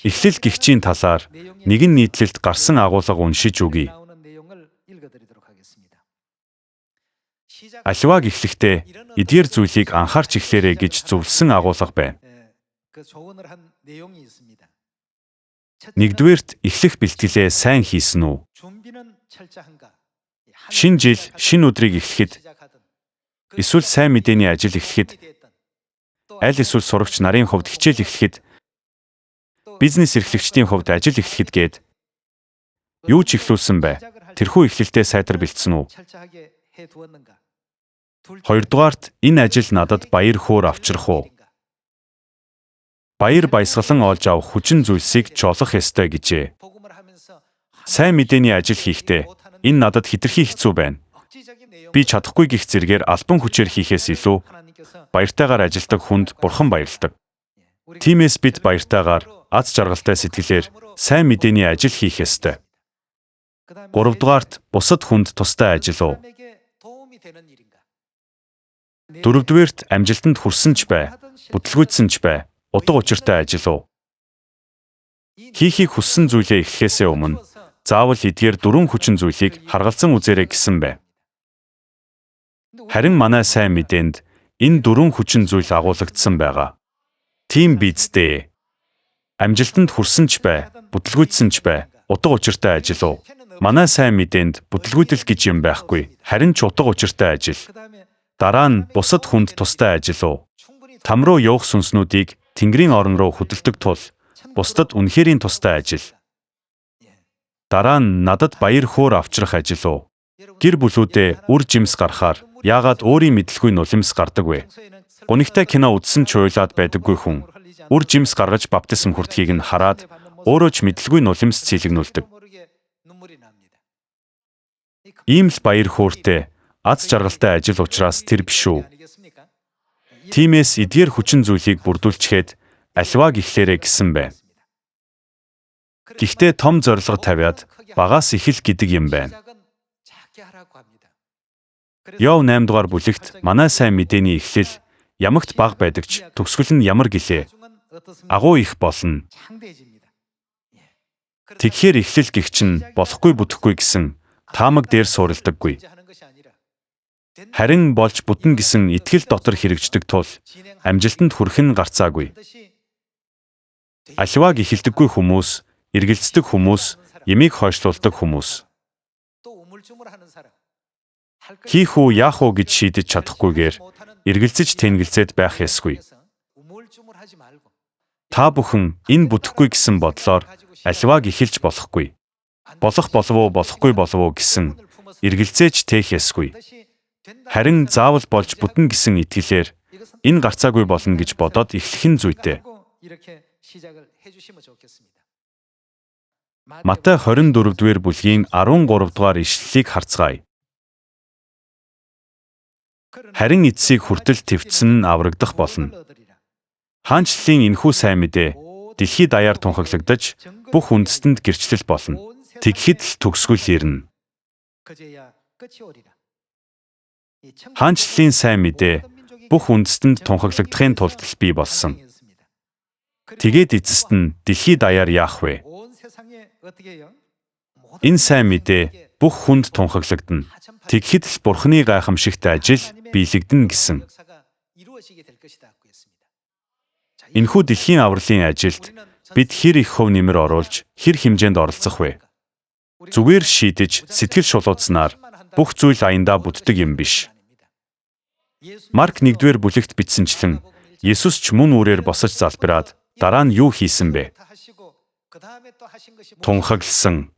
Эхлэл гихчийн талаар нэгэн нийтлэлд гарсан агуулга уншиж өгье. Аливааг эхлэхдээ эдгээр зүйлийг анхаарч эхлээрэй гэж зөвлөсөн агуулга байна. Нэгдүгээрт эхлэх бэлтгэлээ сайн хийсэн үү? Шинэ жил, шинэ өдрийг эхлэхэд эсвэл сайн мэдээний ажил эхлэхэд, аль эсвэл сурагч нарын хувьд хичээл эхлэхэд, бизнес эрхлэгчдийн хувьд ажил эхлэхэд гээд юу ч эхлүүлсэн бай. Тэрхүү эхлэлдээ сайтар бэлдсэн үү? Хоёрдугаарт энэ ажил надад баяр хөөр авчрах уу? Баяр баясгалан олж авах хүчин зүйлсийг ч олох ёстой гэжээ. Сайн мэдээний ажил хийхдээ энэ надад хэтэрхий хэцүү байна. Би чадахгүй гэх зэргээр албан хүчээр хийхээс илүү баяртайгаар ажилдаг хүнд бурхан баярладаг. Тиймээс бид баяртайгаар аз жаргалтай сэтгэлээр сайн мэдээний ажил хийх ёстой. Гуравдугаарт бусад хүнд тустай ажил уу? Дөрөвдүгээрт амжилтанд хүрсэн ч бай, бүтлгүүцсэн ч бай, утга учиртай ажил уу? Хийхийг хүссэн зүйлээ эхлэхээсээ өмнө заавал эдгээр дөрвөн хүчин зүйлийг харгалзан үзээрэй гэсэн бай. Харин манай сайн мэдээнд энэ дөрвөн хүчин зүйл агуулгадсан байгаа. Тийм биз дээ. Амжилтанд хүрсэн ч бай, бүтлгүүцсэн ч бай, утга учиртай ажил уу? Манай сайн мэдээнд бүтлгүүтэл гэж юм байхгүй, харин ч утга учиртай ажил. Дараа нь бусад хүнд тустай ажил уу? Там руу явах сүнснүүдийг Тэнгэрийн орон руу хөдөлдөг тул бусдад үнэхэрийн тустай ажил. Дараа нь надад баяр хөөр авчрах ажил уу? Гэр бүлүүдээ үр жимс гарахаар яагаад өөрийн мэдлгүй нулимс гардаг вэ? Гунигтай кино үзсэн ч уйлаад байдаггүй хүн үр жимс гаргаж баптизм хүртхийг нь хараад өөрөө ч мэдлгүй нулимс цэлэгнүүлдэг. Ийм л баяр хөөртэй аз жаргалтай ажил учраас тэр биш үү? Тиймээс эдгээр хүчин зүйлийг бүрдүүлчихэд аливааг эхлээрэй гэсэн байна. Гэхдээ том зорилго тавиад багаас эхэл гэдэг юм байна. Йов 8 дугаар бүлэгт манай сайн мэдээний эхлэл ямагт бага байдаг ч төгсгөл нь ямар гэлээ? Агуу их болно. Тэгэхээр эхлэл гэх чинь болохгүй бүтэхгүй гэсэн таамаг дээр суурилдаггүй. Харин болж бүтнэ гэсэн итгэл дотор хэрэгждэг тул амжилтанд хүрэх нь гарцаагүй. Аливааг эхэлдэггүй хүмүүс, эргэлздэг хүмүүс, ямиг хойшлуулдаг хүмүүс. Хийх үү, яах уу гэж шийдэж чадахгүйгээр эргэлзэж тэнгэлзээд байх ёсгүй. Та бүхэн энэ бүтэхгүй гэсэн бодлоор аливааг эхэлж болохгүй. Болох болов уу, болохгүй болов уу гэсэн эргэлзээж тээх ёсгүй. Харин заавал болж бүтнэ гэсэн итгэлээр энэ гарцаагүй болно гэж бодоод эхлэх нь зүйтэй. Матай 24-р бүлгийн 13 дугаар ишлэлийг харцгаая. Харин эцсийг хүртэл твцэн нь аврагдах болно. Хаанчлалын энэхүү сайн мэдээ дэлхий даяар тунхаглагдаж бүх үндэстэнд гэрчлэл болно. Тэгэхэд л төгсгөл ирнэ. Хаанчлалын сайн мэдээ бүх үндэстэнд тунхаглагдахын тулд л бий болсон. Тэгээд эцэст нь дэлхий даяар яах вэ? Энэ сайн мэдээ бүх хүнд тунхаглагдана. Тэгэхэд л Бурхны гайхамшигт ажил биелэгдэнэ гэсэн. Энэхүү дэлхийн авралын ажилд бид хэр их хувь нэмэр оруулж, хэр хэмжээнд оролцох вэ? Зүгээр шийдэж, сэтгэл шулууцнаар бүх зүйл аяндаа бүтдэг юм биш. Марк 1-р бүлэгт бичсэнчлэн Есүс ч мөн үүрээр босож залбираад дараа нь юу хийсэн бэ? Тунхагласан.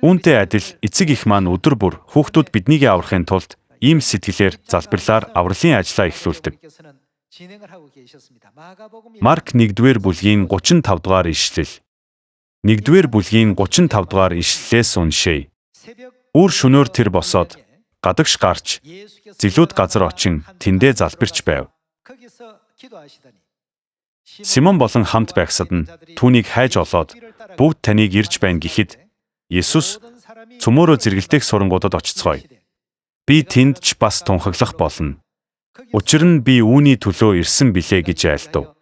Үүнтэй адил эцэг их маань өдөр бүр хүүхдүүд биднийг аврахын тулд ийм сэтгэлээр залбирлаар авралын ажлаа эхлүүлдэг. Марк 1-р бүлгийн 35 дугаар ишлэл. 1-р бүлгийн 35 дугаар ишлэлээс уншъя. Үр шөнөөр тэр босоод гадагш гарч зэлүүд газар очин тэндээ залбирч байв. Симон болон хамт байгсад нь түүнийг хайж олоод бүгд таныг ирж байна гэхэд Есүс цөмөөрөө зэрэгэлдэх сурангуудад очицгоё. Би тэнд ч бас тунхаглах болно. Учир нь би үүний төлөө ирсэн билээ гэж айлдав.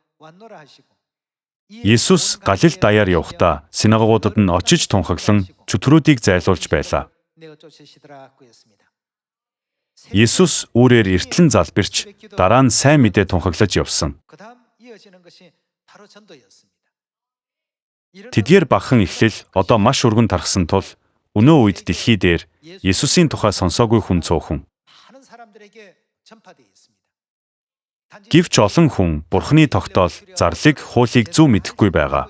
Есүс Галил даяар явахдаа синагогуудад нь очиж тунхаглан чөтгөрүүдийг зайлуулж байлаа. Есүс үүрээр эртлэн залбирч дараа нь сайн мэдээ тунхаглаж явсан. Тэдгээр багахан эхлэл одоо маш өргөн тархсан тул өнөө үед дэлхий дээр Есүсийн тухай сонсоогүй хүн цөөхөн. Гэвч олон хүн Бурхны тогтоол, зарлыг, хуулийг зөв мэдэхгүй байгаа.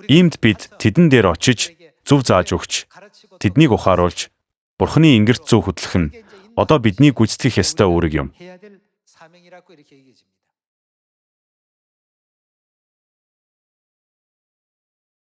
Иймд бид тэдэн дээр очиж зөв зааж өгч, тэднийг ухааруулж, Бурхны ингэрт зөв хөтлөх нь одоо бидний гүйцэтгэх ёстой үүрэг юм.